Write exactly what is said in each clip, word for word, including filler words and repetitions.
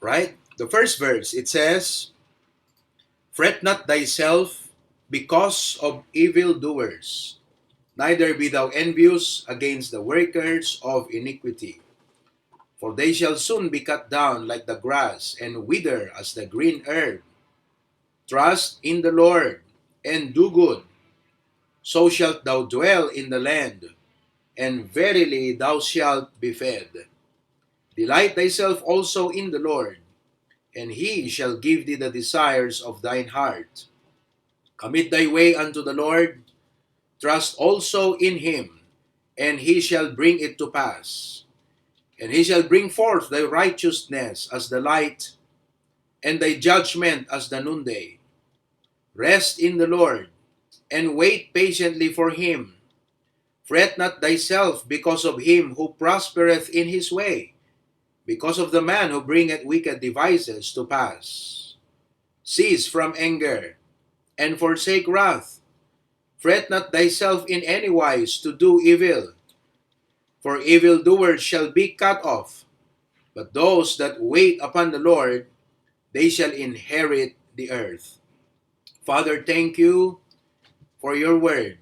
Right? The first verse, it says, "Fret not thyself because of evildoers, neither be thou envious against the workers of iniquity. For they shall soon be cut down like the grass and wither as the green herb. Trust in the Lord and do good. So shalt thou dwell in the land, and verily thou shalt be fed. Delight thyself also in the Lord, and he shall give thee the desires of thine heart. Commit thy way unto the Lord, trust also in him, and he shall bring it to pass. And he shall bring forth thy righteousness as the light, and thy judgment as the noonday. Rest in the Lord, and wait patiently for him. Fret not thyself because of him who prospereth in his way, because of the man who bringeth wicked devices to pass. Cease from anger, and forsake wrath. Fret not thyself in any wise to do evil, for evildoers shall be cut off, but those that wait upon the Lord, they shall inherit the earth." Father, thank you for your word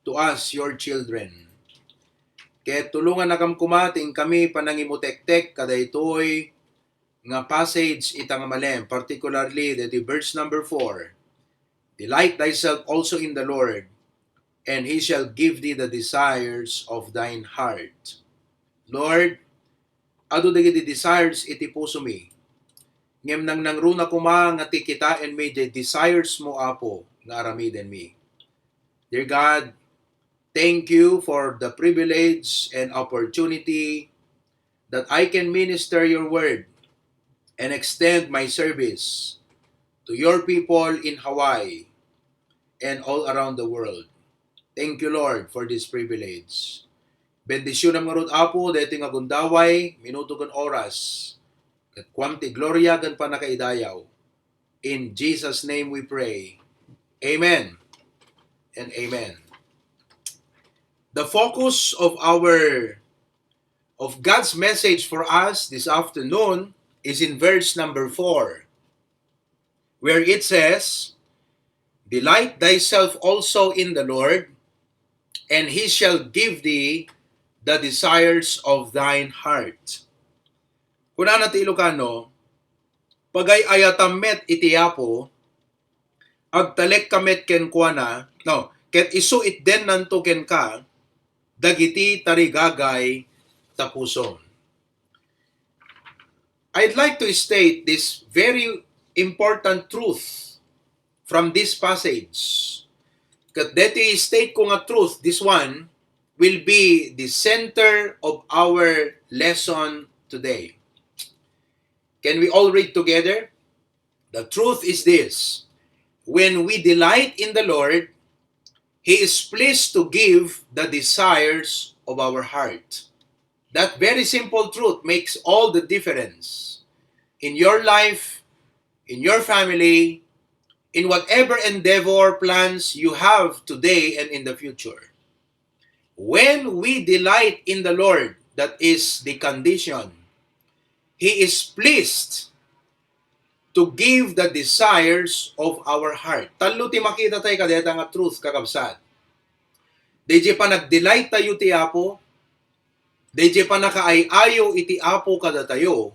to us, your children. Ket tulongannakam koma ti inkami panangimutektek kadaytoy nga passage ita nga malem, particularly daytoy verse number four. "Delight thyself also in the Lord, and he shall give thee the desires of thine heart." Lord, adu dagiti desires iti pusomi. Ngem nangnangruna koma nga ti kitaenmi diay desires mo, Apo, nga aramidenmi. Dear God, thank you for the privilege and opportunity that I can minister your word and extend my service to your people in Hawaii and all around the world. Thank you, Lord, for this privilege. Bendisyonam ngarud, Apo, daytoy nga gundaway, minuto ken oras, ket kuam ti gloria ken pannakaidayaw. In Jesus' name we pray. Amen and amen. The focus of our, of God's message for us this afternoon is in verse number four, where it says, "Delight thyself also in the Lord, and he shall give thee the desires of thine heart." Kunana ti Ilocano, "Pagay-ayatam met iti Apo, agtalekka met kenkuana, no, ket isu itdennanto kenka dagiti tarigagay ta pusom." I'd like to state this very important truth from this passage. Ket deti state ko nga truth, this one will be the center of our lesson today. Can we all read together? The truth is this: when we delight in the Lord, He is pleased to give the desires of our heart. That very simple truth makes all the difference in your life, in your family, in whatever endeavor plans you have today and in the future. When we delight in the Lord, that is the condition, He is pleased to give the desires of our heart. Tallo ti makita tayo kadeta nga truth, kakabsat. Dayjay panagdelight tayo ti Apo, dayjay pannakaay-ayo iti Apo kadatayo,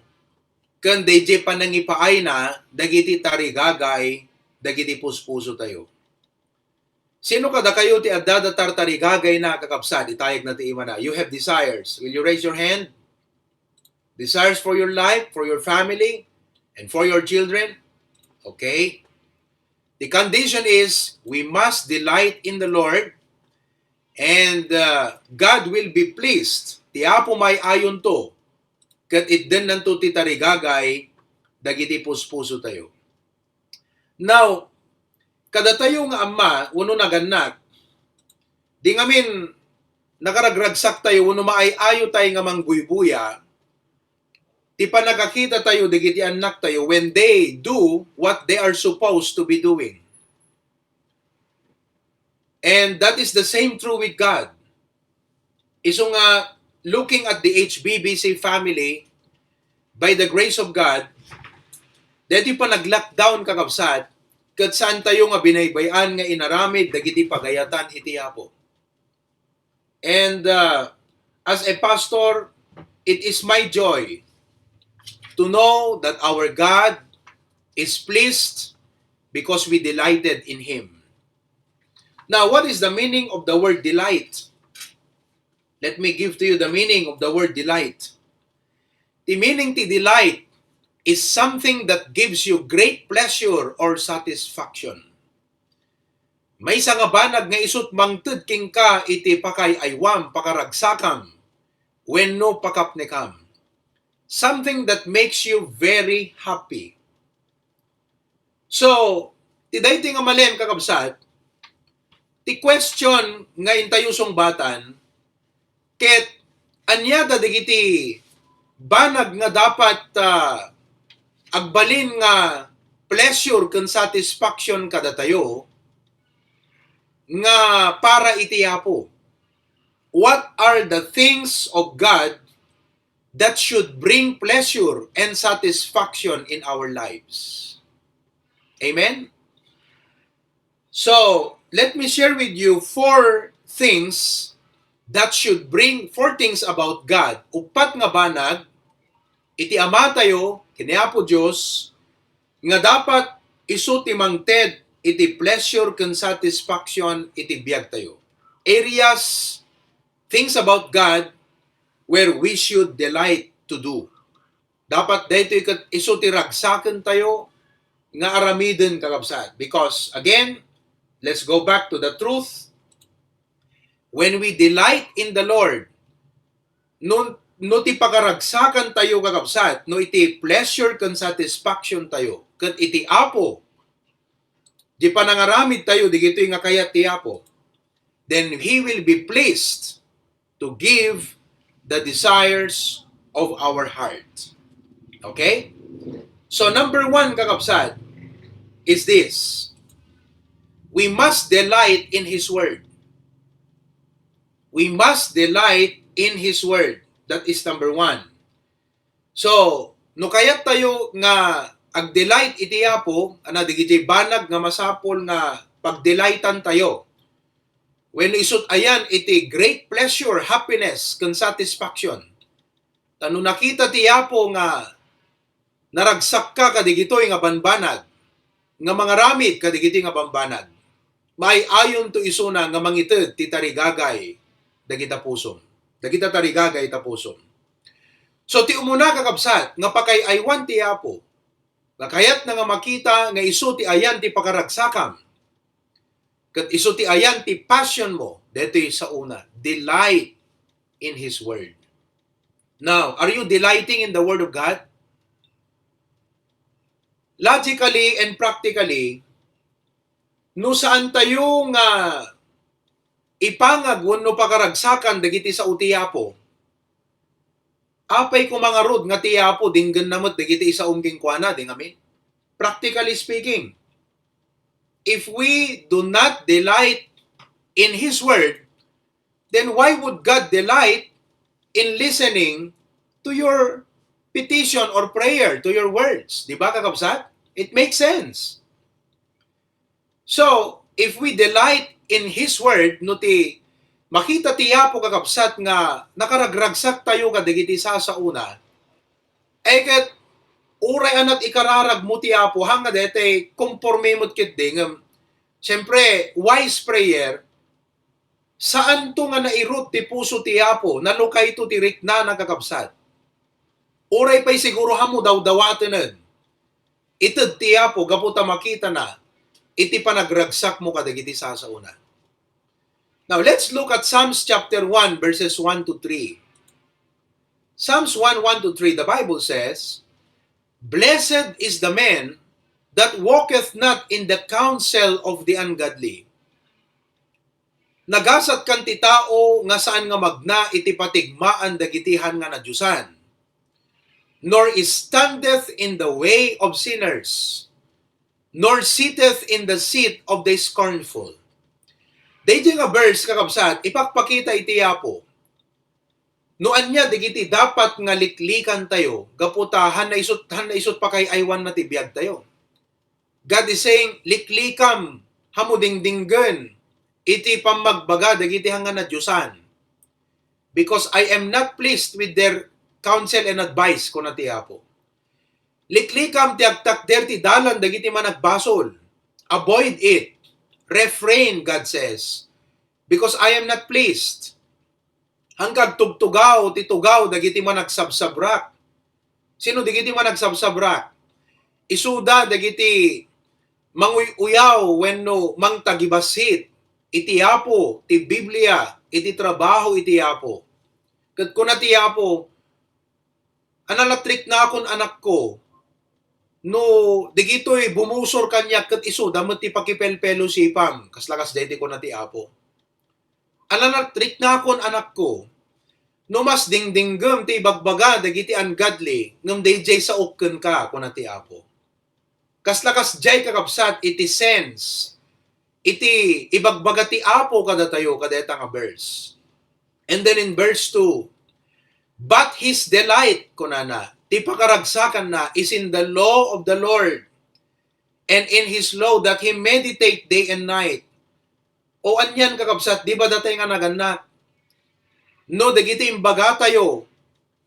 ken dayjay panangipaayna dagiti tarigagay dagiti puspuso tayo. Sino kadakayo ti adda da tartarigagayna, kakabsat? Itayegna ti imana. You have desires. Will you raise your hand? Desires for your life, for your family, and for your children? Okay. The condition is we must delight in the Lord, and uh, God will be pleased. Ti Apo maay-ayonto, ket itdennanto ti tarigagay dagiti puspuso tayo. Now, kadatayo nga amma wenno nagannak, di ngamin nakaragragsak tayo wenno maay-ayo tayo nga mangguybuya ti pannakakita tayo dagiti annak tayo when they do what they are supposed to be doing. And that is the same true with God. Isu nga, looking at the H B B C family, by the grace of God, Daytoy panaglakdawn, kakabsat, ket saantayo nga binaybay-an nga inaramid dagiti pagayatan iti Apo. And, uh, as a pastor, it is my joy to know that our God is pleased because we delighted in Him. Now, what is the meaning of the word delight? Let me give to you the meaning of the word delight. The meaning ti delight is something that gives you great pleasure or satisfaction. Maysa nga banag nga isut' mangted kenka iti pakaay-aywam, pakaragsakam, wenno pakapnekam. Something that makes you very happy. So, ti daytoy nga malem, kakabsat, ti question nga intayo sungbatan, ket ania da dagiti banag nga dapat, ah, agbalin nga pleasure ken satisfaction kadatayo nga para iti Apo? What are the things of God that should bring pleasure and satisfaction in our lives? Amen? So, let me share with you four things that should bring, four things about God. Upat nga banag iti Amatayo, ken ni Apo Dios, nga dapat isu ti mangted iti pleasure ken satisfaction iti biagtayo. Areas, things about God where we should delight to do. Dapat daytoy ket isu ti ragsakentayo nga aramiden, kakabsat. Because, again, let's go back to the truth. When we delight in the Lord, no, no ti pakaragsakantayo, kakabsat, no iti pleasure ken satisfaction tayo ket iti Apo, di panangaramid tayo digitoy nga kayat ti Apo, then He will be pleased to give the desires of our heart. Okay? So, number one, kakabsat, is this. We must delight in His Word. We must delight in His Word. That is number one. So, no kayat tayo nga ag-delight iti Apo, ana, dagiti banag nga masapul nga pag-delightan tayo. Wenno isut' ayan iti great pleasure, happiness, ken satisfaction. Ta no nakita ti Apo nga naragsakka kadigitoy nga banbanag, nga mangaramid kadigitoy nga banbanag, maay-ayonto isuna nga mangited ti tarigagay dagita pusom. Dagita tarigagay ta pusom. So, ti umuna, kakabsat, nga pakaay-aywan ti Apo, nga kayatna nga makita nga isu ti ayan ti pakaragsakam, ket isu ti ayan ti passion mo, daytoy sa una, delight in His Word. Now, are you delighting in the Word of God? Logically and practically, no saan tayo nga ipangag wenno pakaragsakan dagiti sao ti Apo, apay koma ngarud nga ti Apo denggenna met dagiti isaom kenkuana, di ngamin? Practically speaking, if we do not delight in His Word, then why would God delight in listening to your petition or prayer, to your words? Di ba, kakabsat? It makes sense. So, if we delight in His Word, no ti makita ti Apo, kakabsat, nga nakaragragsak tayo kadagiti sasaona, ay ket uray anat ikararag mo ti Apo, haan nga daytay, komporme met ketdi, ngem, siyempre, wise prayer, saanto nga nairut ti puso ti Apo, nalukayto ti riknana, kakabsat. Uray pay siguro haan mo dawdawatenen, ited ti Apo gapu ta makitana iti panagragsakmo kadagiti sasaona. Now, let's look at Psalms chapter one, verses one to three. Psalms one, one to three, the Bible says, "Blessed is the man that walketh not in the counsel of the ungodly." Nagasat kan ti tao nga saan nga magna iti patigmaan dagiti haan nga nadiosan, nor standeth in the way of sinners, nor sitteth in the seat of the scornful. Daydiay nga verse, kakabsat, ipakpakita iti Apo No ania dagiti dapat nga liklikantayo, gapu ta han naisut-, han naisut pakay-aywanna ti biagtayo. God is saying, "Liklikam, hammo dingdinggen iti pammagbaga dagiti hangan a diosan. Because I am not pleased with their counsel and advice," kuna ti Apo. "Liklikam ti agtakder ti dalan dagiti managbasol. Avoid it. Refrain," God says, "because I am not pleased." Hangka agtugtugaw ti tugaw dagiti managsabsabrak. Sino dagiti managsabsabrak? Isuda dagiti manguy-uyaw wenno mangtagibassit iti Apo, ti Biblia, iti trabaho iti Apo. Ket kuna ti Apo, "Ania la't riknakon, anakko, no dagitoy bumusor kaniak ket isuda met ti pakipelpelosipam?" Kasla kasdiay ti kuna ti Apo. "Ania la't riknakon, anakko, no mas dingdinggem ti ibagbaga dagiti ungodly, ngem daydiay saok kenka," kuna ti Apo. Kasla kasdiay, kakabsat, iti sense iti ibagbaga ti Apo kadatayo kadayta nga verse. And then in verse two, "But his delight," kunana, "ti pakaragsakanna is in the law of the Lord, and in his law that he meditate day and night." O anian, kakabsat, di ba datay nga nagannak? No dagiti imbagatayo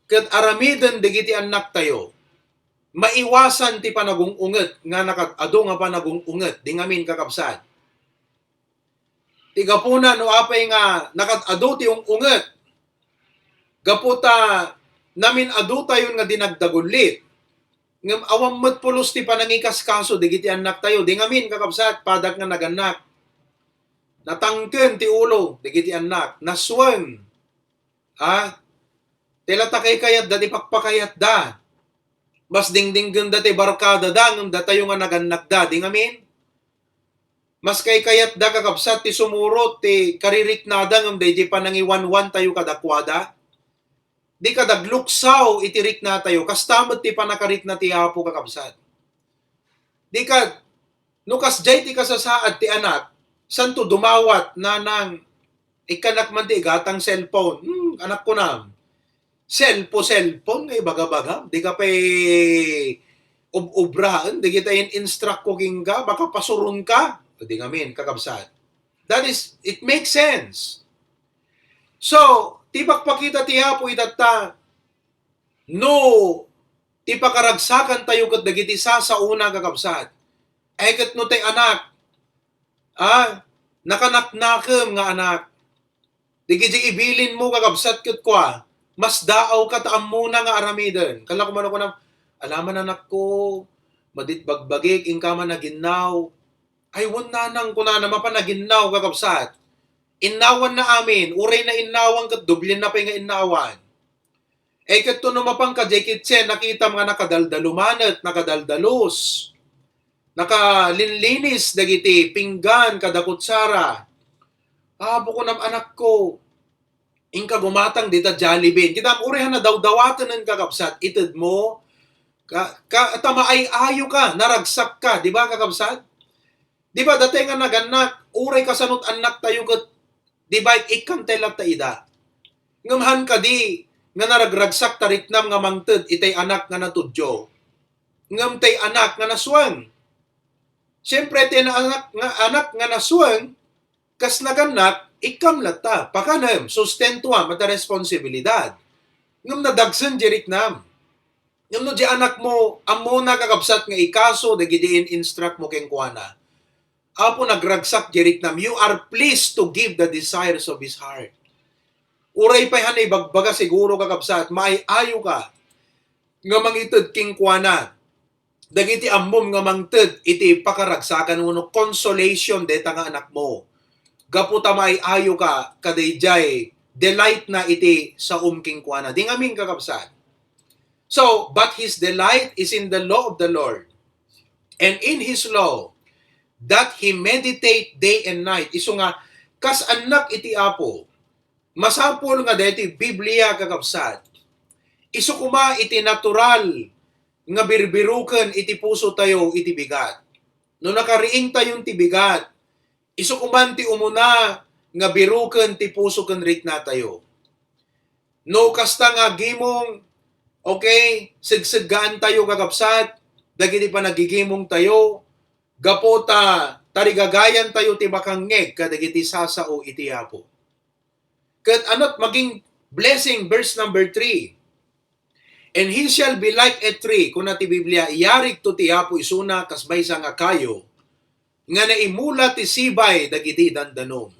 ket aramiden dagiti annaktayo, maiwasan ti panagung-unget nga nakad-adu nga panagung-unget di ngamin, kakabsat. Ti gapuna no apay nga nakad-adu ti ung-unget, gapu ta namin-adutayon nga dinagdagullit. Ngem awan met pulos ti panangikaskaso dagiti annaktayo. Di ngamin, kakabsat, padak nga nagannak. Natangken ti ulo dagiti annak. Nasueng. Ha? Ti la ta kaykayatda ti pakpakayatda. Mas dingdinggenda ti barkadada ngem datayo nga nagannakda. Di ngamin? Mas kaykayatda, kakabsat, ti sumurot ti kaririknada ngem daydi panangiwanwantayo kadakuada. Di kadagluksaw iti riknatayo. Kasta met ti pannakarikna ti Apo, kakabsat. Di ka, no kasdiay ti kasasaad ti anak, santo dumawat, "Nanang, ikkanak man ti igatang cellphone." "Hmm, anak," kunam. Cellphone, cellphone nga ibagabagam. Di ka pay ub-ubraen, di kita in-instruct ko kenka, baka pasuron ka. Di ngamin, kakabsat. That is, it makes sense. So, ti pakpakita ti Apo itatta, no, ti pakaragsakantayo ket dagiti sasaona, kakabsat. Ay ket no tay anak, ah, nakanaknakem nga anak, Dagiti ibilinmo, kakabsat, ket kua, mas daawka ta ammona nga aramiden. Kala ko man, kunam, "Ala man, anakko, madit bagbagik, inka man naginnaw." "Ay, wen, nanang," kunana, "mapan naginnaw, kakabsat." Innawanna amin, uray nainnawan ket doblienna pay nga innawan. Eh, ket no mapan ka diay kitchen, nakitam nga nakadaldalo manen, nakadaldalos. Nakalinlinis dagiti pinggan kada kutsara. "Apo," kunam, "anakko, inka gumatang dita Jollibee." Kitam, uray han nadawdawaten, kakabsat, itedmo. Ka, ka, ta maay-ayo ka, naragsak ka, di ba, kakabsat? Di ba, datay nga nagannak, uray kasano't annaktayo ket, di ba, ikkantay latta ida. Ngem han kadi nga naragragsak ta riknam nga mangted itay anak nga natudyo. Ngem tay anak nga nasueng. Siyempre, tay anak nga, anak nga nasueng, kas nagannak, ikkam latta, pakanem, sustentuam, adda responsibilidad. Ngem nadagsen di riknam. Ngem no di anakmo, ammona, kakabsat, nga ikaso dagiti in-instruct mo kenkuana. "Apo, nagragsak di riknam." You are pleased to give the desires of his heart. Uray pay han ibagbaga, siguro, kakabsat, maay-ayo ka nga mangited kenkuana dagiti ammom nga mangted iti pakaragsakan wenno consolation dayta nga anakmo. Gapu ta maay-ayo ka kadaydiay delight na iti saom kenkuana. Di ngamin, kakabsat. So, "But his delight is in the law of the Lord, and in his law that he meditate day and night." Isu nga, kas annak iti Apo, masapul nga daytoy Biblia, kakabsat, isu koma iti natural nga birbiruken iti pusotayo iti bigat. No nakariingtayon ti bigat, isu koman ti umuna nga biruken ti puso ken riknatayo. No kasta nga gimong, okay, segseggaantayo, kakabsat, dagiti panagigimongtayo, gapu ta tarigagayantayo ti makangngeg kadagiti sasao iti Apo. Ket anat maging blessing, verse number three. "And he shall be like a tree," kuna ti Biblia, iyarigto ti Apo isuna kas maysa nga kayo nga naimula ti sibay dagiti dandanom.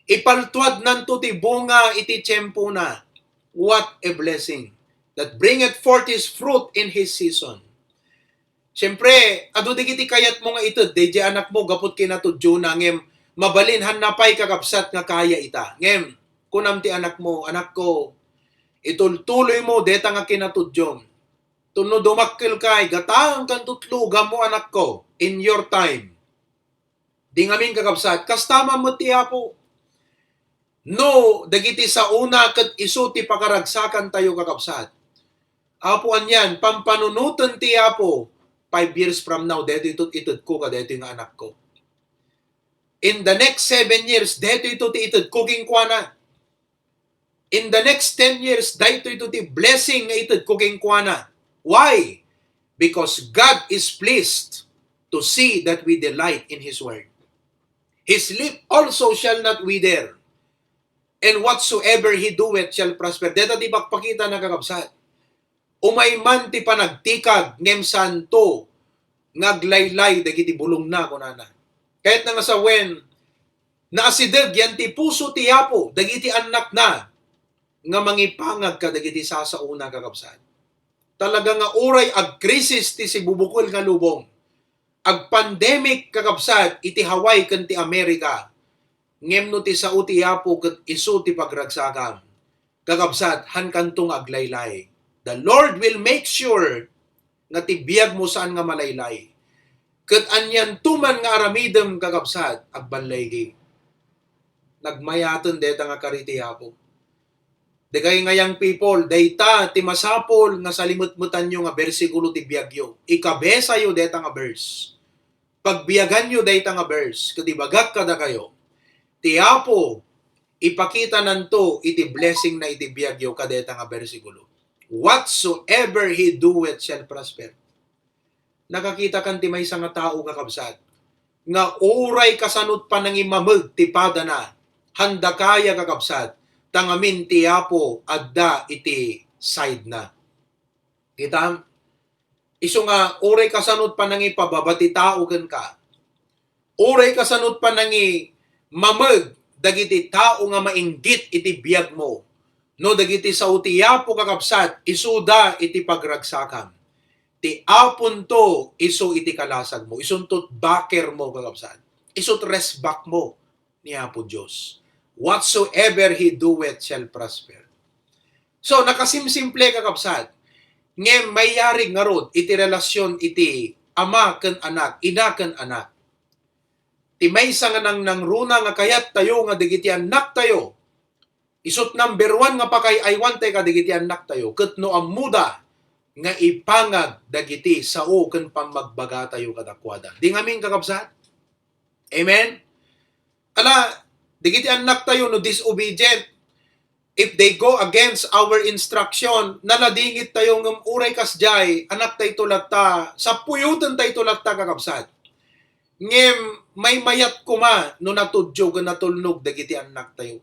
Ipaltuadnanto ti bunga iti tiempona. What a blessing! "That bringeth forth his fruit in his season." Siyempre, adu dagiti kayatmo nga ited daydiay anakmo gapu ta kinatudiona, ngem mabalin, hanna pay, kakabsat, nga kaya ita. Ngem, kunam ti anakmo, "Anakko, itultuloymo dayta nga kinatudiom. Tapno dumakkelkay, gataengkanto ti lugammo, anakko, in your time." Di ngamin, kakabsat, kasta man met ti Apo. No dagiti saona ket isu ti pakaragsakantayo, kakabsat, Apo, anian, pampanunoten ti Apo, five years from now, daytoy ito ti itedko kadaytoy nga anakko. In the next seven years, daytoy ito ti itedko kenkuana. In the next ten years, daytoy ito ti blessing nga itedko kenkuana. Why? Because God is pleased to see that we delight in His word. "His leaf also shall not wither, and whatsoever he doeth shall prosper." Deta ti pakpakita na, kakabsat. Umay man ti panagtikag, ngem saanto nga aglaylay dagiti bulongna, kunana. Kayatna nga sawen, naasideg yan ti puso ti Apo dagiti annakna nga mangipangag kadagiti sasaona, kakabsat. Talaga nga uray agkrisis ti sibubukel nga lubong, agpandemic, kakabsat, iti Hawaii ken ti Amerika, ngem no ti sao ti Apo ket isu ti pagragsakam, kakabsat, hankanto nga aglaylay. The Lord will make sure nga ti biagmo saan nga malaylay. Ket anianto man nga aramidem, kakabsat, agballaygi. Nagmayaten dayta nga kari ti Apo. Dagay nga young people, dayta ti masapul nga salimetmetanyo nga bersikulo ti biagyo. Ikabesayo dayta nga verse. Pagbiaganyo dayta nga verse, ket ibagak kadakayo, ti Apo ipakitananto iti blessingna iti biagyo kadayta nga bersikulo. "Whatsoever he doeth shall prosper." Nakakitakan ti maysa nga tao, kakabsat, nga uray kasano ti panangimameg ti padana, handa kaya, kakabsat, ta ngamin ti Apo adda iti sidena. Kitam? Isu nga, uray kasano ti panangipababa ti tao kenka, uray kasano ti panangimameg dagiti tao nga mainggit iti biagmo, no dagiti sao ti Apo, kakabsat, isuda iti pagragsakam. Ti Aponto isu iti kalasagmo, isunto ti backermo, kakabsat. Isu ti rest backmo ni Apo Dios. "Whatsoever he doeth shall prosper." So, nakasimsimple, kakabsat, ngem mayarig ngarud iti relasyon iti ama ken anak, ina ken anak. Ti maysa nga nangnangruna nga kayattayo nga dagiti annaktayo, isu ti number one nga pakay-aywantay kadagiti annaktayo, ket no ammoda nga ipangag dagiti sao ken pammagbagatayo kadakuada. Di ngamin, kakabsat? Amen? Ala, dagiti annaktayo no disobedient, if they go against our instruction, naladingittayo ngem uray kasdiay, anaktayto latta, sapuyotentayto latta, kakabsat. Ngem maymayat koma no natudio ken natulnog dagiti annaktayo.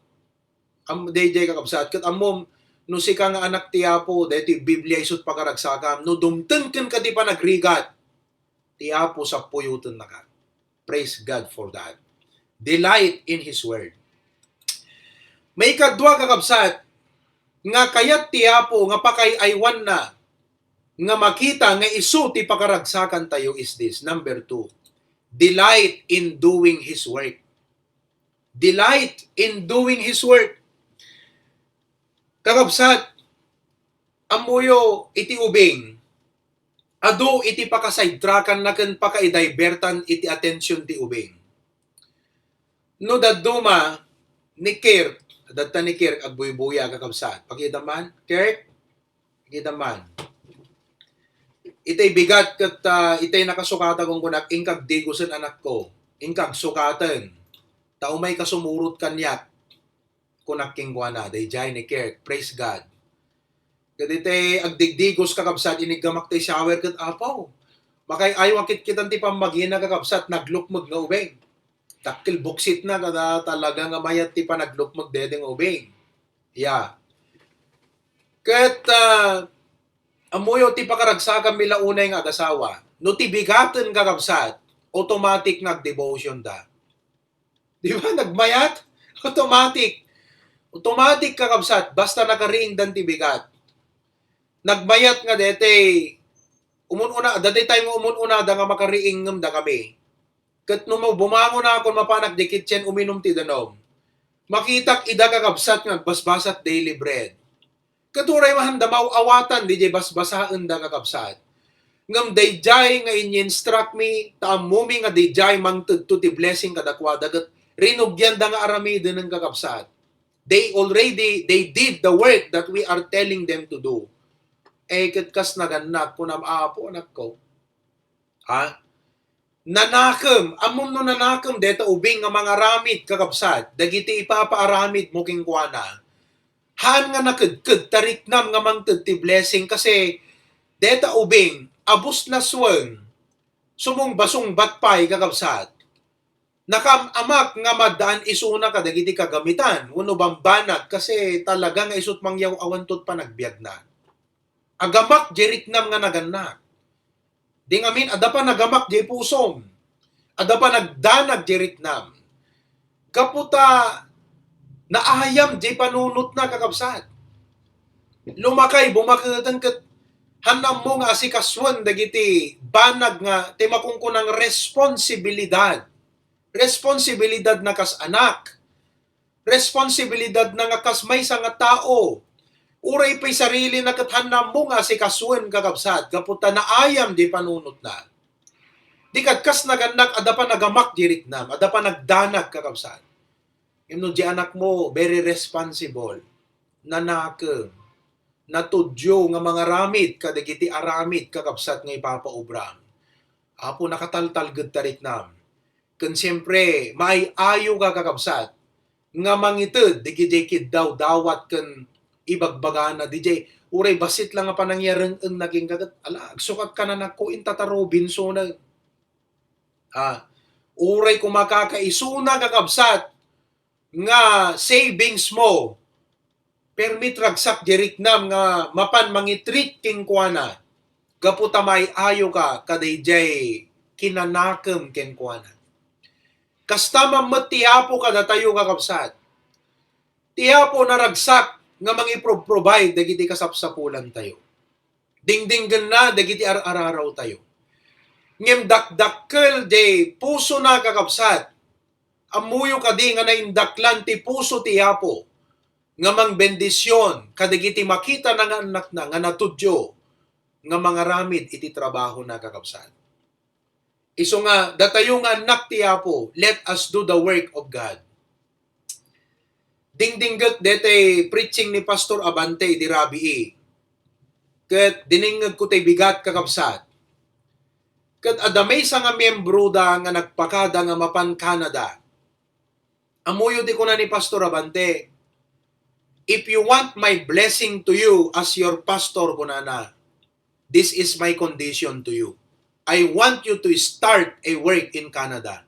Am-, daydiay, kakabsat, ket ammom, no sika nga anak ti Apo, daytoy Biblia isu ti pakaragsakam, no dumteng kenka ti panagrigat, ti Apo sapuyotennaka. Praise God for that. Delight in His Word. Maikadua, kakabsat, nga kayat ti Apo nga pakay-aywanna nga makita nga isu ti pakaragsakantayo is this. Number two, delight in doing His work. Delight in doing His work. Kakabsat, ammoyo iti ubing, adu iti pakasidetrackanna ken pakaidivertan iti attention ti ubing. No dadduma ni Kirk, datta ni Kirk agbuybuya, kakabsat. Pakita man, Kirk, pakita man. Itay bigat ket, ah, itay nakasukata kunkunak, "Inkag digosen, anakko. Inkag sukaten. Ta umayka sumurot kaniak." Kunak kenkuana, daydiay ni Kirk, praise God. Ket iti agdigdigos, kakabsat, iniggamak ti shower ket, Apo, makay-ayo a kitkitan ti pammagina, kakabsat, naglukmeg nga ubing. Dakkel buksitna, kada talaga nga mayat ti panaglukmeg daydi nga ubing. Ya. Ket, ah, ammoyo ti pakaragsakanmi la unay nga agasawa. No ti bigaten, kakabsat, automatic nga agdevotion da. Di ba? Nagmayat? Automatic. Automatic, kakabsat, basta nakariingdan ti bigat. Nagmayat nga daytoy, umun-una, daytoy tayo nga umun-una da nga makariing ngem da kami. Ket no bumangon akon, mapanak di kitchen, uminum ti danum. Makitak ida, kakabsat, nga agbasbasat daily bread. Ket uray manen da maaw-awatan didiay basbasaenda, kakabsat. Ngem daydiay nga inyinstruct mi, ta ammomi nga daydiay mangtedto ti blessing kadakuada, ket rinugianda nga aramiden, kakabsat. They already, they did the work that we are telling them to do. Eh, ket kas nagannak, kunam, Apo, anakko. Ha? Nanakem, ammom no nanakem deta ubing nga mangaramid, kakabsat, dagiti ipapaaramidmo kenkuana. Haan nga nakedked ta riknam nga mangted ti blessing, kasi deta ubing, abus na sueng, sumungbasungbat pay, kakabsat. Nakaam-amak nga maddaan isuna kadagiti kagamitan wenno bambanag, kasi talaga nga isut' mangyaw-awanto ti panagbiagna. Agamak diay riknam nga nagannak. Di ngamin, adda pay nagamak diay pusom. Adda pay nagdanag diay riknam. Gapu ta naayam diay panunotna, kakabsat. Lumakay, bumaketen ket haan ammo nga asikasuen dagiti banag nga ti makunkunang responsibilidad. Responsibilidadna kas anak. Responsibilidadna nga kas maysa nga tao. Uray pay sarilina ket haan ammo nga asikasuen, kakabsat, gapu ta naayam diay panunotna. Di ket kas nagannak, adda pay nagamak diay riknam, adda pay nagdanag, kakabsat. Ngem no diay anakmo, very responsible, nanakem, natudyo nga mangaramid kadagiti aramid, kakabsat, nga ipapaobram. Apo, nakataltalged ta riknam. Ken siempre, maay-ayoka, kakabsat, nga mangited didiay kiddawdawat ken ibagbagana, didiay uray bassit la nga panangyareng-engna kenka ket, ala, agsukatka, anakko, inta ta Robinson. Ah, uray koma kakaisuna, kakabsat, nga savings mo, permi ti ragsak diay riknam nga mapan mangitreat kenkuana, gapu ta maay-ayoka kadaydiay kinanakem kenkuana. Kasta man met ti Apo kadatayo, kakabsat. Ti Apo naragsak nga mangipro-provide dagiti kasapsapulantayo. Dingdinggenna dagiti ar-ararawtayo. Ngem dakdakkel diay pusona, kakabsat. Ammoyo kadi nga naindaklan ti puso ti Apo nga mangbendision kadagiti makitana nga annakna nga natudyo nga mangaramid iti trabahona, kakabsat. Isu nga, datayo nga annak ti Apo, let us do the work of God. Dingdinggek detay preaching ni Pastor Abante idi rabii. Ket diningngegko tay bigat, kakabsat. Ket adda maysa nga miembroda nga nagpakada nga mapan Canada. Ammoyo ti kuna ni Pastor Abante, "If you want my blessing to you as your pastor," kunana, "this is my condition to you. I want you to start a work in Canada."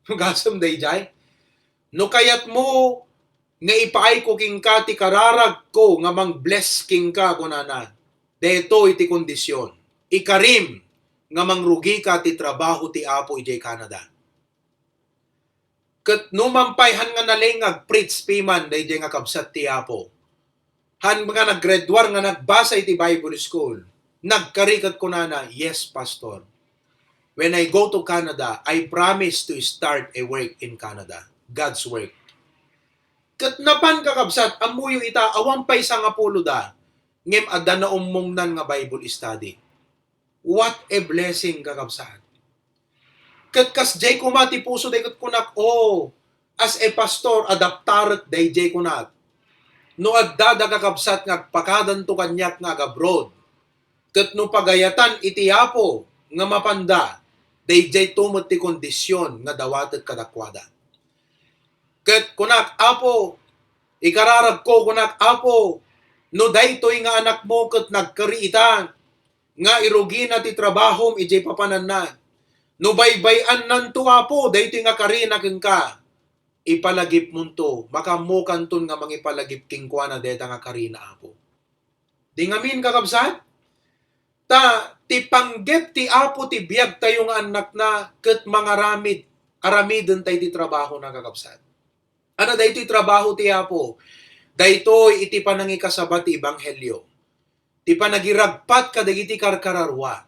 Gasem daydiay. "No kayatmo nga ipaayko kenka ti kararagko nga mang-bless kenka," kunana, "daytoy ti kondisyon. Ikarim nga mangrugika ti trabaho ti Apo idiay Canada." Ket numan pay, haan nga nalingag, preach piman daydiay nga kabsat ti Apo. Haan nga naggraduar nga nagbasa iti Bible School. Nagkari ket kunana, "Yes, Pastor. When I go to Canada, I promise to start a work in Canada. God's work." Ket napan, kakabsat, ammoyo ita, awan pay sangapulo da, ngem adda naummongnan nga Bible study. What a blessing, kakabsat. Ket kasdiay koma ti puso day ket kunak, "Oh, as a pastor, adaptarek daydiay," kunak. No adda da, kakabsat, nga agpakadanto kaniak nga ag-abroad, ket no pagayatan iti Apo nga mapanda, daydiay to met ti kondisyon nga dawatek kadakuada. Ket kunak, "Apo, Ikararagko, kunak, Apo, no daytoy nga anakmo ket nagkari ita, nga irugina ti trabahom idiay papananna, no baybay-annanto, Apo, daytoy nga karina kenka, ipalagipmonto, makaammokanton nga mangipalagip kenkuana dayta nga karina, Apo. Di ngamin, kakabsat? Ta ti panggep ti Apo ti biagtayo nga annakna ket mangaramid, aramidentayo ti trabahona, kakabsat. Ania daytoy trabaho ti Apo? Daytoy iti panangikasaba ti ebanghelio, ti panagiragpat kadagiti karkararua,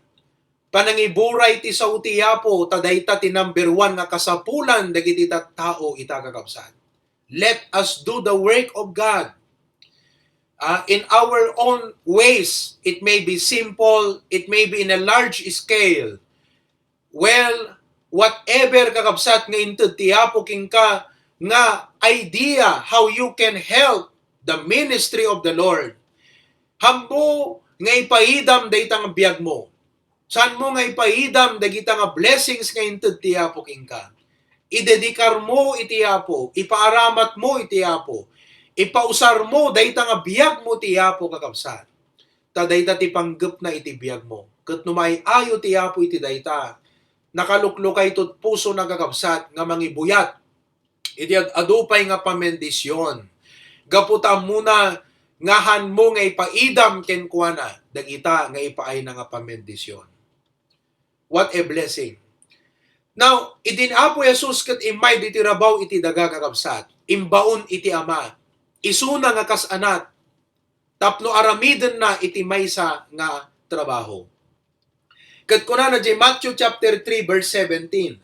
panangiburay ti sao ti Apo, ta dayta ti number one nga kasapulan dagiti tattao ita, kakabsat. Let us do the work of God. Ah, in our own ways, it may be simple, it may be in a large scale. Well, whatever, kakabsat, nga inted ti Apo kenka nga idea how you can help the ministry of the Lord, ammo nga ipaidam dayta nga biagmo. Saanmo nga ipaidam dagita nga blessings nga inted ti Apo kenka. Idedikarmo iti Apo, ipaaramatmo iti Apo, ipausarmo dayta nga biagmo ti Apo, kakabsat. Ta dayta ti panggepna iti biagmo. Ket no maay-ayo ti Apo iti dayta, nakaluklukayto ti pusona, kakabsat, nga mangibuyat iti ad-adu pay nga pamendisyon. Gapu ta ammona nga haanmo nga ipaidam kenkuana dagita nga ipaayna nga pamendisyon. What a blessing. Now, idi ni Apo Jesus ket immay ditoy rabaw iti daga, kakabsat, imbaon iti Ama, isuna nga kas anak, tapno aramidenna iti maysa nga trabaho. Ket kunana diay Matthew chapter three, verse seventeen,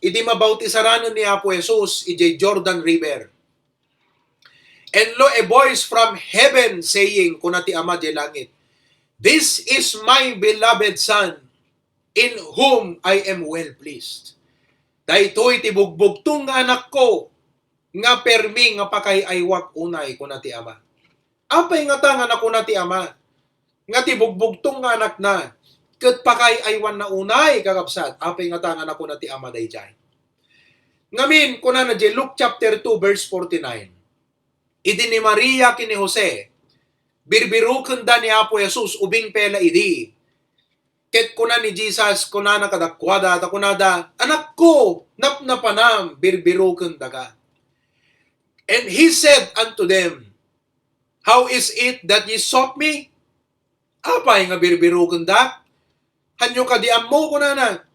idi mabautisaranen ni Apo Jesus idiay Jordan River, "And lo, a voice from heaven saying," kuna ti Ama diay langit, "This is my beloved Son, in whom I am well pleased." "Daytoy ti bugbugtong nga anakko, nga permi nga pakaay-aywak unay," kuna ti Ama. Apay ngata nga nakuna ti Ama nga ti bugbugtong nga anakna ket pakaay-aywanna unay, kakabsat? Apay ngata nga nakuna ti Ama daydiay? Ngamin, kunana diay Luke chapter two, verse forty-nine, idi ni Maria ken ni Jose, birbirokenda ni Apo Jesus, ubing pay la idi. Ket kuna ni Jesus, kunana kadakuada, ta kunada, "Anakko, napnapanam, birbiroken daka." And he said unto them, "How is it that ye sought me?" Apay nga birbirokendak? Hanyo kadi ammo, kunana.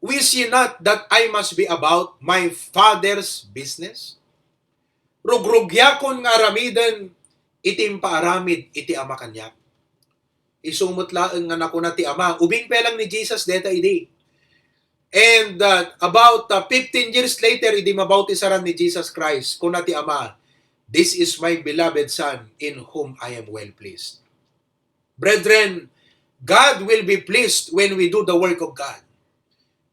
"Wis ye not that I must be about my Father's business?" Rugrugiakon nga aramiden iti impaaramid iti Ama kaniak. Isu met laeng nga nakuna ti Ama, ubing pay lang ni Jesus deta idi. And, uh, about, uh, fifteen years later, idi mabautisaran ni Jesus Christ, kuna ti Ama, "This is my beloved Son in whom I am well pleased." Brethren, God will be pleased when we do the work of God.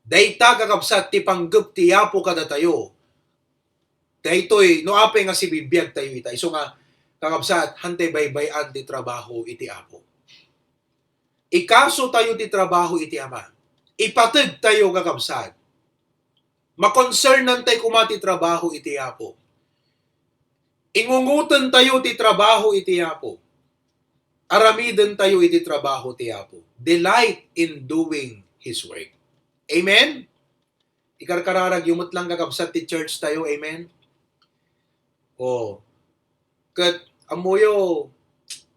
Dayta, kakabsat, ti panggep ti Apo kadatayo. Daytoy, no apay nga sibibiagtayo ita. Isu nga, kakabsat, haantay baybay-an ti trabaho iti Apo. Ikasotayo ti trabaho iti Ama. Ipategtayo, kakabsat. Makonsernantayo koma ti trabaho iti Apo. Ingungotentayo ti trabaho iti Apo. Aramidentayo iti trabaho ti Apo. Delight in doing His work. Amen? Ikarkararagyo met lang, kakabsat, ti church tayo. Amen? Oh. Ket ammoyo,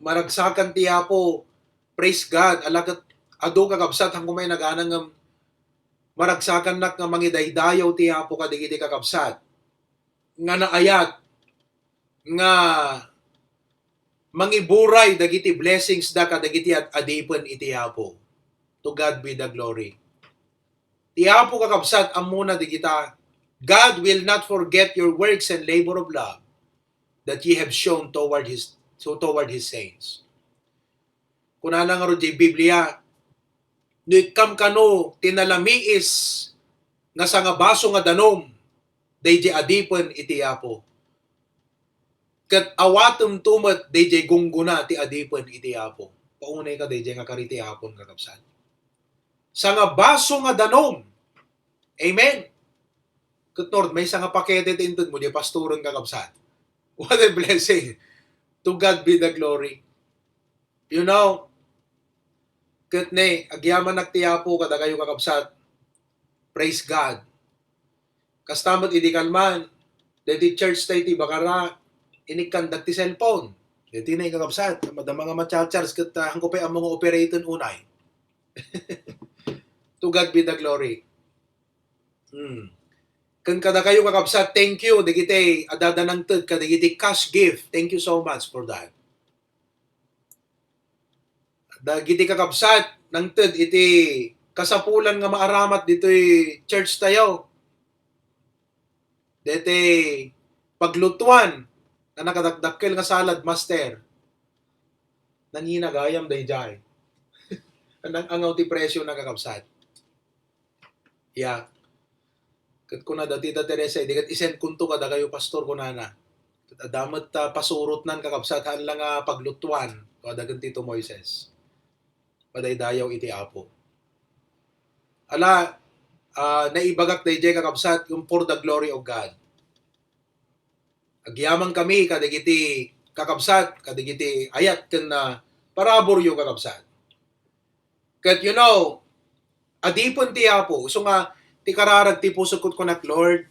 maragsakan ti Apo. Praise God. Ala ket adu, kakabsat, han kumay nagana ngem maragsakannak nga mangidaydayaw ti Apo kadagiti kakabsat nga naayat nga mangiburay dagiti blessings da kadagiti ad-adipen iti Apo. To God be the glory. Ti Apo, kakabsat, ammona dagita. "God will not forget your works and labor of love that ye have shown toward his, so toward his saints." Kunana ngarud diay Biblia, "No ikkam kano ti nalamiis nga sangabaso nga danum daydiay adipen iti Apo, ket awatemto met daydiay gunggona ti adipen iti Apo." Paunayka daydiay nga kari ti Apon, kakabsat. Sangabaso nga danum. Amen. Ket nord, maysa nga pakete ti intedmo, diay pastoren, kakabsat. What a blessing. To God be the glory. You know, ket ne, agyamanak ti Apo kadakayo, kakabsat. Praise God. Kasta met idi kalman, deti church tayo ti Bacara, inikkandak ti cellphone. Deti ne, kakabsat, madama nga ma-charge ket, ah, haanko pay ammo nga operaten unay. To God be the glory. Hmm. Ken kadakayo, kakabsat, thank you dagiti adda nangted kadagiti cash gift. Thank you so much for that. Dagiti kakabsat, nangted iti kasapulan nga maaramat ditoy church tayo. Deti paglutuan nga nakadakdakkel nga salad, master. Nangina gayam daydiay. Nang-angaw ti presyo na, kakabsat. Ya. Ket kuna da Tita Teresa, "Idi ket isendkonto kadakayo, Pastor," kunana. Ket adda met, ah, pasurotnan, kakabsat, haan la nga paglutuan, kada ken Tito Moises. Madaydayaw iti Apo. Ala, ah, naibagak daydiay, kakabsat, yung for the glory of God. Agyamankami kadagiti kakabsat, kadagiti ayat ken, ah, paraburyo, kakabsat. Ket, you know, adipen ti Apo. Isu nga ti kararag ti pusok ket kunak, Lord,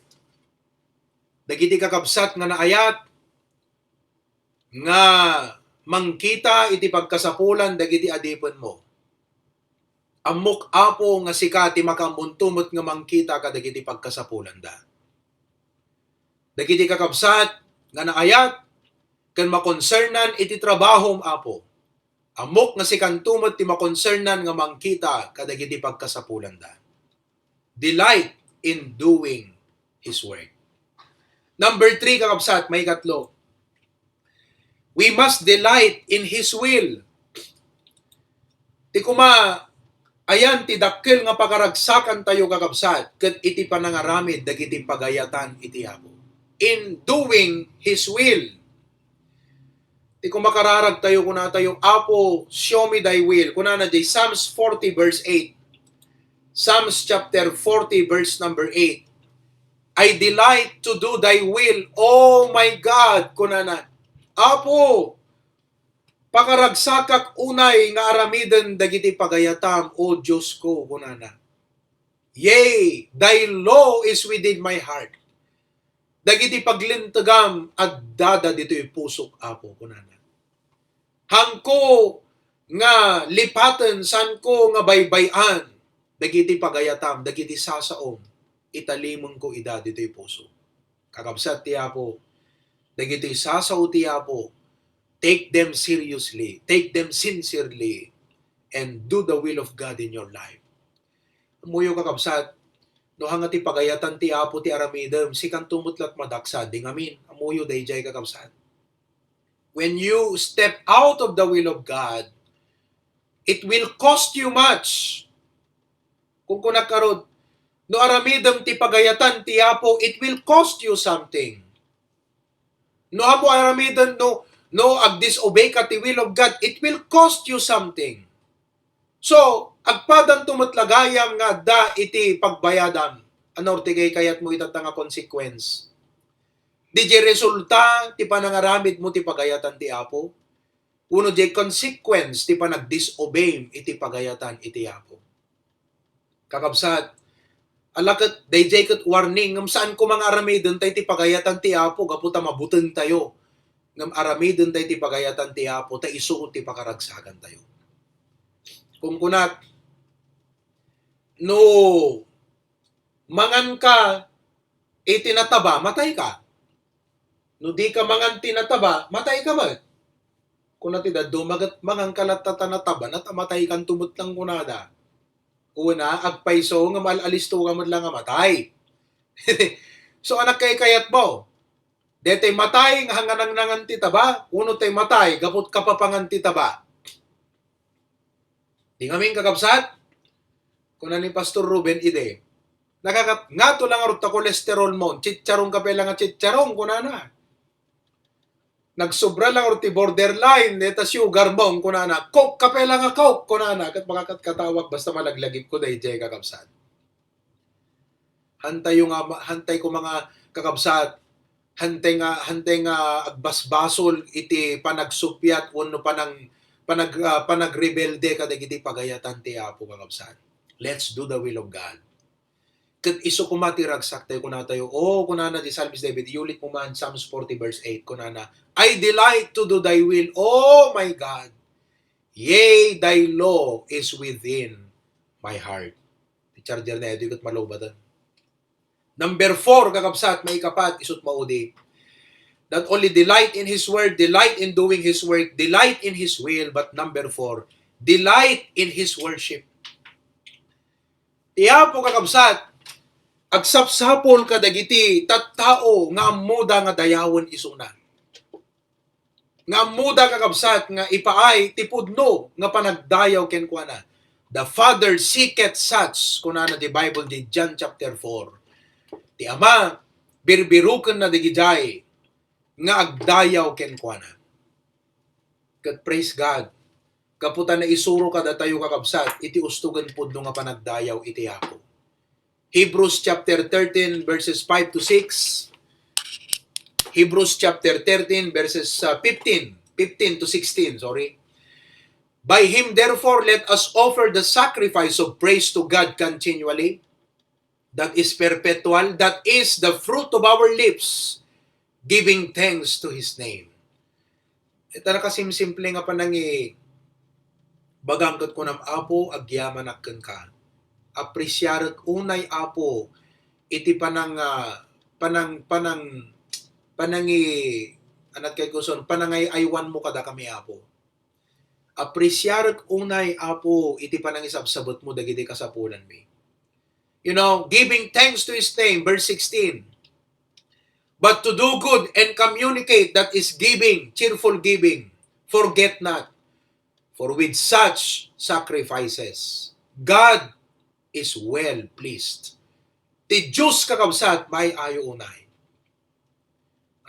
dagiti kakabsat nga naayat nga mangkita iti pagkasapulan dagiti adipenmo. Ammok, Apo, nga sika ti makaammonto met nga mangkita kadagiti pagkasapulanda. Dagiti kakabsat nga naayat ken makonsernan iti trabahom, Apo. Ammok nga sikanto met ti makonsernan nga mangkita kadagiti pagkasapulanda. Delight in doing His work. Number three, kakabsat, maikatlo, we must delight in His will. Ti kuma, ayan ti dakkel nga pakaragsakantayo, kakabsat, ket iti panangaramid dagiti pagayatan iti Apo. In doing His will. Ti kumakararag tayo, kunatayo, "Apo, show me thy will." Kunana di Psalms forty verse eight. Psalms chapter forty verse number eight. "I delight to do thy will, oh my God," kunana. "Apo, pakaragsakak unay nga aramiden dagiti pagayatam, O Dios ko," kunana. "Yea, thy law is within my heart." Dagiti paglintegam, addada ditoy pusok, Apo, kunana. Hanko nga lipaten, sanko nga baybay-an dagiti pagayatam, dagiti sasaom, italimengko ida ditoy puso. Kakabsat ti Apo, dagiti sasao ti Apo, take them seriously, take them sincerely, and do the will of God in your life. Ammoyo, kakabsat, no hanga ti pagayatan ti Apo ti aramidem, sikanto met la't madaksa, di ngamin. Ammoyo daydiay, kakabsat. When you step out of the will of God, it will cost you much. Kung kunak karod, no aramidem ti pagayatan ti Apo, it will cost you something. No ammo aramiden, no, no ag-disobey ka ti will of God, it will cost you something. So, agpadanto met la gayam nga adda iti pagbayadam. Ano ti kaykayatmo itatta nga consequence? Di diay resulta ti panangaramidmo ti pagayatan ti Apo? Wenno diay consequence ti panag-disobey iti pagayatan iti Apo? Kakabsat, ala ket, daydiay ket warning, ngem saan koma nga aramiden tayo ti pagayatan ti Apo gapu ta mabuteng tayo. Ngem aramiden tayo ti pagayatan ti Apo ta isu ti pakaragsakan tayo. Kung kunak, no mangan ka iti nataba, matay ka. No di ka mangan ti nataba, matay ka met. Kuna ti dadduma ket, "Mangan ka latta ta nataba, nat-, matay kanto met lang," kunada. Una, agpayso nga maal-alisto ka met lang nga matay. So, anak kaykayatmo, detay matay nga hanganangnangan ti taba, wenno tay matay gapu kapapangan ti taba? Di ngamin, kakabsat, kuna ni Pastor Ruben idi, "Nakakat-, ngato lang arut ta cholesterol mo, chicharon ka pay lang nga chicharon," kunana. "Nagsobra lang arut ti borderline, deta sugar mo," kunana. "Coke ka pay lang nga Coke," kunana. Ket makakatkatawak basta malaglagipko daydiay, kakabsat. Hantayo nga ma-, hantay ko, mga kakabsat, hantay nga, hantay nga agbasbasol iti panagsuppiat wenno panang-, panag-, ah, panagrebelde kadagiti pagayatan ti Apo, kakabsat. Let's do the will of God. Ket isu koma ti ragsak tayo, kunatayo, "Oh," kunana di Psalmist David, iyulit mo man, Psalms forty verse eight, kunana, "I delight to do thy will, oh my God. Yea, thy law is within my heart." Ti charger na ito, ikot malubatan. Number four, kakabsat, maikapat, isut maudi. Not only delight in His word, delight in doing His work, delight in His will, but number four, delight in His worship. Ti Apo, kakabsat, agsapsapul kadagiti tattao nga ammoda nga dayawen isuna. Nga ammoda, kakabsat, nga ipaay ti pudno nga panagdayaw kenkuana. "The Father seeketh such," kunana ti Bible di John chapter four. Ti Ama, birbirukenna dagidiay nga agdayaw kenkuana. Ket praise God, gapu ta naisuro kadatayo, kakabsat, iti ustogen pudno nga panagdayaw iti Apo. Hebrews chapter thirteen, verses five to six. Hebrews chapter thirteen, verses, uh, fifteen, fifteen to sixteen, sorry. "By him, therefore, let us offer the sacrifice of praise to God continually, that is perpetual, that is the fruit of our lips, giving thanks to his name." Ita nakasimsimple nga panangi-, bagam ket kunam, "Apo, agyamanak kenka." Apresiarek unay, Apo, iti panang-, ah, panang-, panang-, panangi-, anat kay kuson, panangay-aywanmo kadakami, Apo. Apresiarek unay, Apo, iti panangisabsabetmo dagiti kasapulanmi. You know, giving thanks to his name, verse sixteen. "But to do good and communicate," that is giving, cheerful giving. "Forget not, for with such sacrifices, God is well pleased." Ti Dios, kakabsat, maay-ayo unay.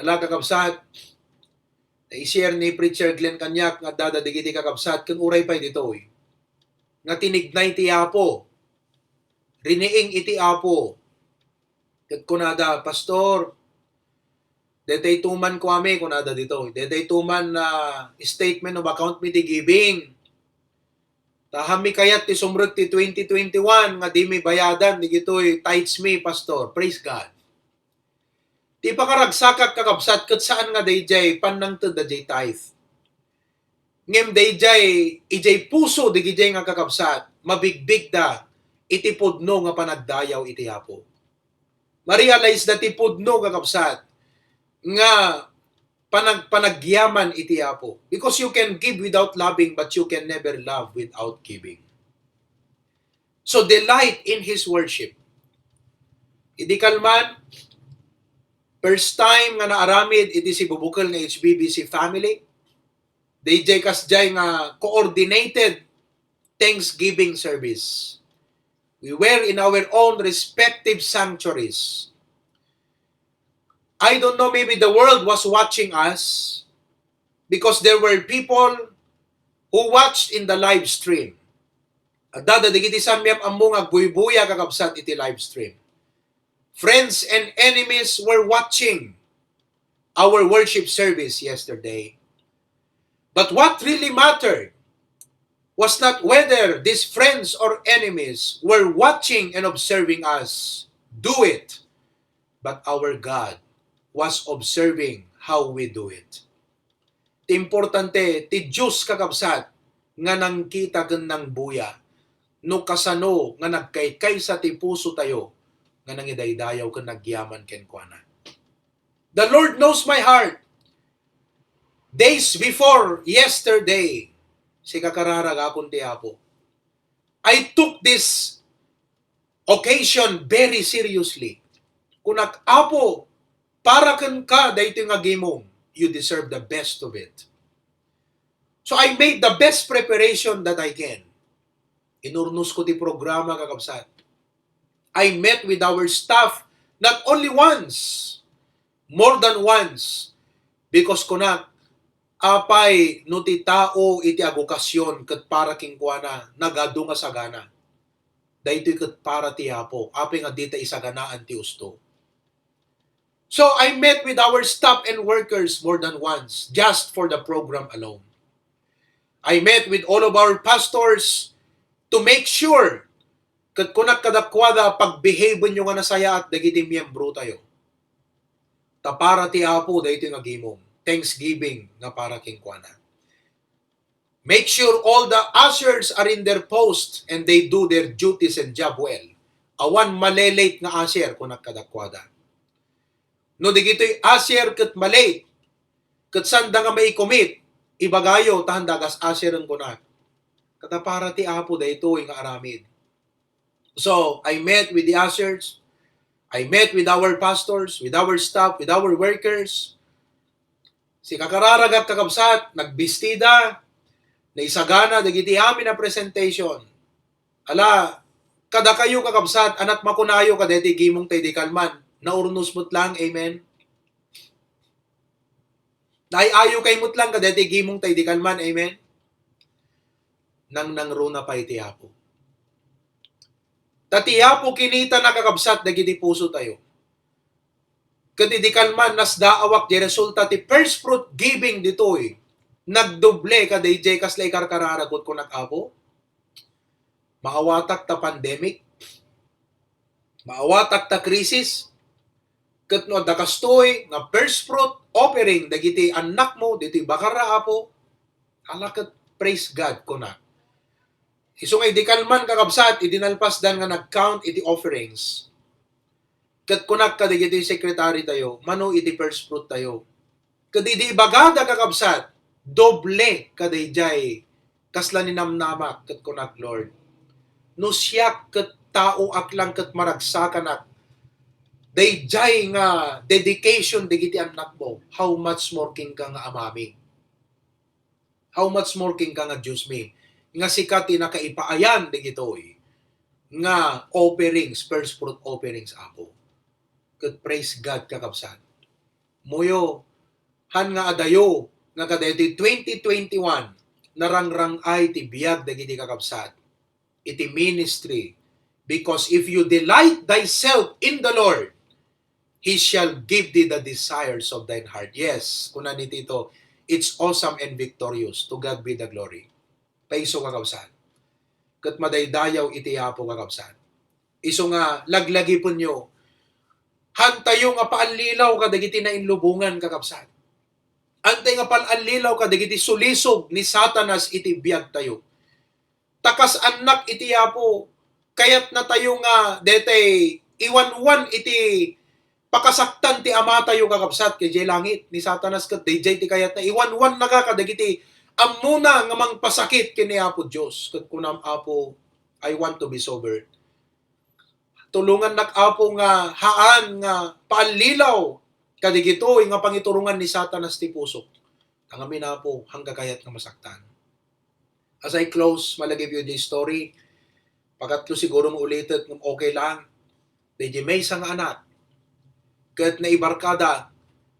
Ala, kakabsat, na-share ni Preacher Glenn kaniak nga adda dagiti kakabsat ken uray pay ditoy nga tinignay ti Apo, riniing iti Apo. Ket kunada, "Pastor, detay tuman kuami," kunada ditoy, "detay tuman, ah, statement of account mi ti giving. Ta ahammi kayat ti sumrek ti twenty twenty-one nga dimi bayadan digitoy tithes mi, Pastor." Praise God. Ti pakaragsakak, kakabsat, ket saan nga daydiay pannangted daydiay tithe. Ngem daydiay, idiay puso dagijay nga kakabsat, mabigbigda iti pudno nga panagdayaw iti Apo. Marealize da ti pudno, kakabsat, nga panag-, panagyaman iti Apo. Because you can give without loving, but you can never love without giving. So delight in His worship. Idi kalman, first time nga naaramid iti sibubukel nga H B B C family, dayjay kasjay nga coordinated Thanksgiving service. We were in our own respective sanctuaries. I don't know, maybe the world was watching us because there were people who watched in the live stream. Adda dagiti saan nga ammo nga agbuybuya, kakabsat, iti live stream. Friends and enemies were watching our worship service yesterday. But what really mattered was not whether these friends or enemies were watching and observing us do it, but our God was observing how we do it. Ti importante, ti Dios, kakabsat, nga nangkita ken nangbuya no kasano nga nagkaykaysa ti pusotayo nga nangidaydayaw ken nagyaman kenkuana. The Lord knows my heart. Days before yesterday, sika kararag, akon ti Apo, I took this occasion very seriously. Kunak, "Apo, para kenka daytoy nga gimong. You deserve the best of it." So I made the best preparation that I can. Inurnos ko ti programa, kakabsat. I met with our staff not only once, more than once, because kunak, apay no ti tao iti agokasyon ket para kenkuana nagadu nga sagana, daytoy ket para ti Apo, apay nga dita isaganaan ti usto. So I met with our staff and workers more than once just for the program alone. I met with all of our pastors to make sure ket kunak kadakuada, pagbehavenyo nga nasayaat dagiti miyembrotayo. Ta para ti Apo daytoy nga gimong, thanksgiving nga para kenkuana. Make sure all the ushers are in their post and they do their duties and job well. Awan malelate nga usher, kunak kadakuada. No digitoy usher ket malate, ket sanda nga maikumit, ibagayo ta handa kas usheren, kunak. Kada para ti Apo daytoy nga aramid. So, I met with the ushers, I met with our pastors, with our staff, with our workers. Sikakararagak, kakabsat, nagbistida, naisagana dagiti amin a presentation. Ala, kadakayo, kakabsat, anat makunayo kadaytoy gimong tay di kalman, naurnos met lang, amen? Naay-ayo kay met lang kadaytoy gimong tay di kalman, amen? Nangnangruna pay ti Apo. Ta ti Apo kinitana, kakabsat, dagiti pusotayo. Ket idi kalman nasdaawak, di resulta ti first fruit giving ditoy, nagdoble kadaydiay kasla ikarkararag, kunak, Apo. Maawatak ta pandemic, maawatak ta krisis, ket no adda kastoy nga first fruit offering dagiti annakmo ditoy bakar, Apo, ala ket praise God, kunak. Isu nga idi kalman, kakabsat, idi nalpasdan nga nag-count iti offerings, ket kunak kadagiti secretary tayo, mano iti first fruit tayo. Ket idi ibagada, kakabsat, doble kadaydiay kasla ninamnamak, ket kunak, Lord, no siak ket taoak lang ket maragsakanak daydiay nga dedication dagiti annakmo, how much more kenka nga Amami? How much more kenka nga Diosmi, nga sika ti nakaipaayan dagitoy nga offerings, first fruit offerings, Apo. Ket praise God, kakabsat. Muyo, han nga adayo nga kadaytoy twenty twenty-one, narangrang-ay ti biag dagiti kakabsat iti ministry. Because if you delight thyself in the Lord, He shall give thee the desires of thine heart. Yes, kuna ni Tito, it's awesome and victorious. To God be the glory. Paiso, kakabsat. Ket madaydayaw iti Apo, kakabsat. Isu nga laglagipenyo, hantayo nga paallilaw kadagiti nainlubongan, kakabsat. Hantay nga paallilaw kadagiti sulisog ni Satanas iti biagtayo. Ta kas annak iti Apo, kayatnatayo nga detay iwanwan iti pakasaktan ti Amatayo, kakabsat, ket idiay langit. Ni Satanas ket daydiay ti kayatna. Iwanwannaka kadagiti ammona nga mangpasakit ken ni Apo Dios. Ket kunam, Apo, I want to be sober. Tulongannak, Apo, nga haan nga paallilaw kadagitoy nga pangiturongan ni Satanas ti pusok. Ngamin, Apo, han kakayat nga masaktan. As I close, I'll give you this story. Pakatlo siguro nga ulitek, ngem okay lang. Daydiay maysa nga anak. Ket naibarkada.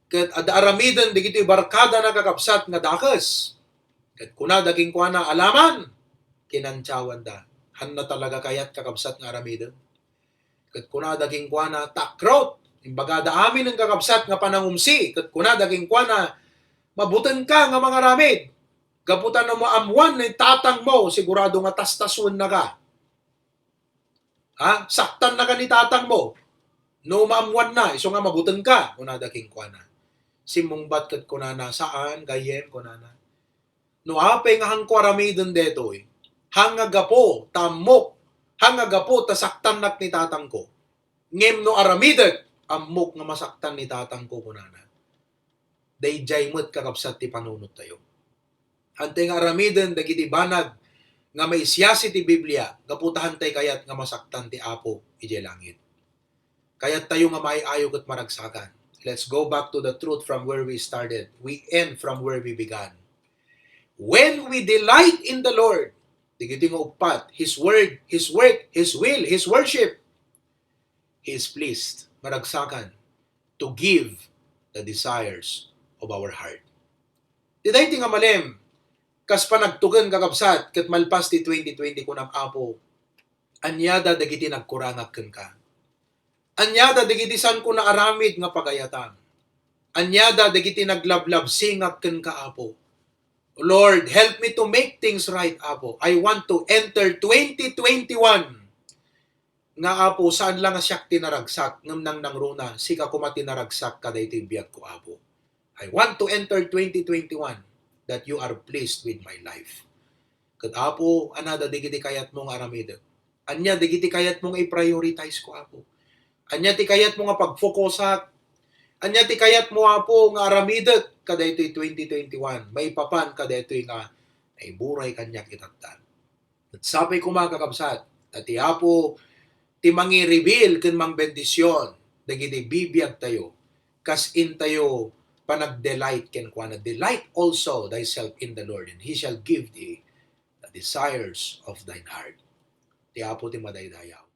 Ket adda aramiden dagiti barkadana, kakabsat, nga dakes. Ket kunada kenkuana, alaman, kinantiawanda. Hanna talaga kayat, kakabsat, nga aramiden? Ket kunada kenkuana, takrot. Imbagada amin nga kakabsat nga panangumsi. Ket kunada kenkuana, mabutenka nga mangaramid. Gapu ta no maammuan ni tatangmo, sigurado nga tastaswennaka. Ha? Saktannaka ni tatangmo. No maammuanna, isu nga mabutenka, kunada kenkuana. Simmungbat ket kunana, saan, gayyem, kunana. No apay nga hanko aramiden detoy, han nga gapu ta ammok, han nga gapu ta saktannak ni tatangko. Ngem no aramidek, ammok nga masaktan ni tatangko, kunana. Daydiay met, kakabsat, ti panunottayo. Hantay nga aramiden dagiti banag nga maisiasi ti Biblia, gapu ta hantay kayat nga masaktan ti Apo idiay langit. Kayattayo nga maay-ayo ket maragsakan. Let's go back to the truth from where we started. We end from where we began. When we delight in the Lord, dagiti nga uppat, His word, His work, His will, His worship, He is pleased, maragsakan, to give the desires of our heart. Ti daytoy nga malem, kas panagtuken, kakabsat, ket malpas ti twenty twenty, kunam, Apo, aniada dagiti nagkurangak kenka? Ania da dagiti saanko naaramid nga pagayatam? Ania da dagiti naglablabsingak kenka, Apo? Lord, help me to make things right, Apo. I want to enter twenty twenty-one nga, Apo, saan la nga siak ti naragsak, ngem nangnangruna, sika koma ti naragsak kadaytoy biagko, Apo. I want to enter twenty twenty-one that you are pleased with my life. Ket, Apo, ania da dagiti kayatmo nga aramidek? Ania dagiti kayatmo nga i-prioritize ko, Apo? Ania ti kayatmo nga pagfokusak? Ania ti kayatmo, Apo, nga aramidek kadaytoy twenty twenty-one? Maipapan kadaytoy nga naiburay kaniak itatta. Ket sapay koma, kakabsat, ta ti Apo ti mangi-reveal ken mangbendision dagiti bibiagtayo, kas intayo panag-delight kenkuana. Delight also thyself in the Lord, and He shall give thee the desires of thine heart. Ti Apo ti madaydayaw.